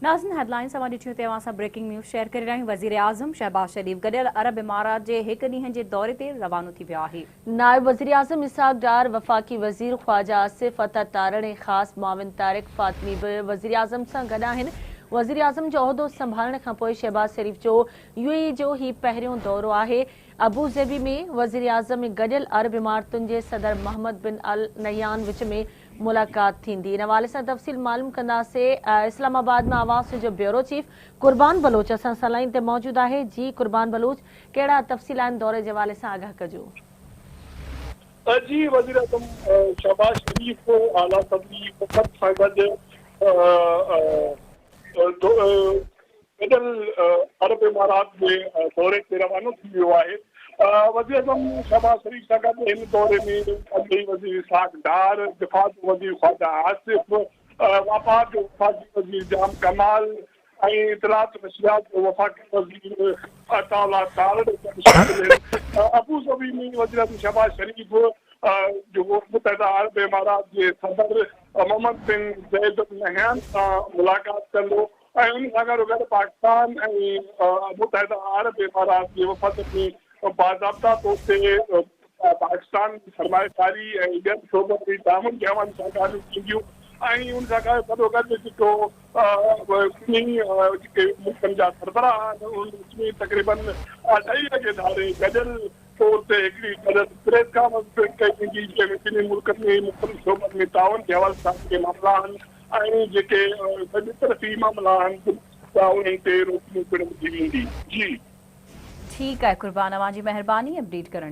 ناظرين هيڊلائنز اوهان ڏٺيون تي اوهان سان بريڪنگ نيوز شيئر ڪري رهيا آهيون وزيراعظم شهباز شريف گڏيل عرب امارات جي هڪ ڏينهن جي دوري تي روانو ٿي ويو آهي. نائب وزيراعظم اسحاق ڊار، وفاقي وزير خواجه آصف، عطا تارڙ ۽ خاص معاون طارق فاطمي به وزيراعظم سان گڏ آهن. وزيراعظم جو عهدو سنڀالڻ کانپوء شهباز شريف جو يو اي اي جو هي پهريون دورو آهي. ابوظهبي ۾ وزيراعظم ۽ گڏيل عرب امارتن جي صدر محمد بن ال نهيان وچ ۾ ملاقات ٿيندي. ان حوالي سان تفصيل معلوم ڪنداسين. اسلام آباد مان آواز جو بيورو چيف قربان بلوچ اسان سان لائين تي موجود آهي. جي قربان بلوچ ڪهڙا تفصيل آهن دوري جي حوالي سان آگاهه ڪجو. جي وزيراعظم شهباز شريف اعليٰ سطحي وفد سان گڏ گڏيل عرب امارات جي دوري تي روانو ٿي ويو آهي. وزيراعظم شهباز شريف سان گڏ هن دوري ۾ پرڏيهي وزير اسحاق ڊار، دفاع جو وزير خواجه آصف، واپار جو وفاقي وزير جام ڪمال ۽ اطلاعات نشريات جو وفاقي وزير عطاء الله تارڙ پڻ شامل آهن. ابوظهبي ۾ وزيراعظم شهباز شريف جو متحده عرب امارات جي صدر محمد بن زيد النهيان سان ملاقات ڪندو. ۽ ان سان گڏوگڏ پاڪستان ۽ متحده عرب امارات جي وفد ۾ باضابطا طور تي پاڪستان جي سرمائيڪاري ۽ ٻين شعبن ۾ تعاون جي حوالي سان ڳالهيون ٿينديون ۽ ان سان گڏوگڏ جيڪو ٻنهي جيڪي ملڪن جا سربراهه آهن انهن وچ ۾ تقريبن اڍائي وڳي ڌاري گڏيل طور تي هڪڙي گڏيل پريس ڪانفرنس پڻ ڪئي ويندي جنهن ۾ ٻنهي ملڪن ۾ مختلف شعبن ۾ تعاون جي حوالي سان جيڪي معاملا آهن ۽ جيڪي ٻطرفي معاملا آهن ته انهن تي روشني پڻ وڌي ويندي. جي. ٺيڪ آهي قربان اوهان جي مهرباني اپڊيٽ ڪرڻ.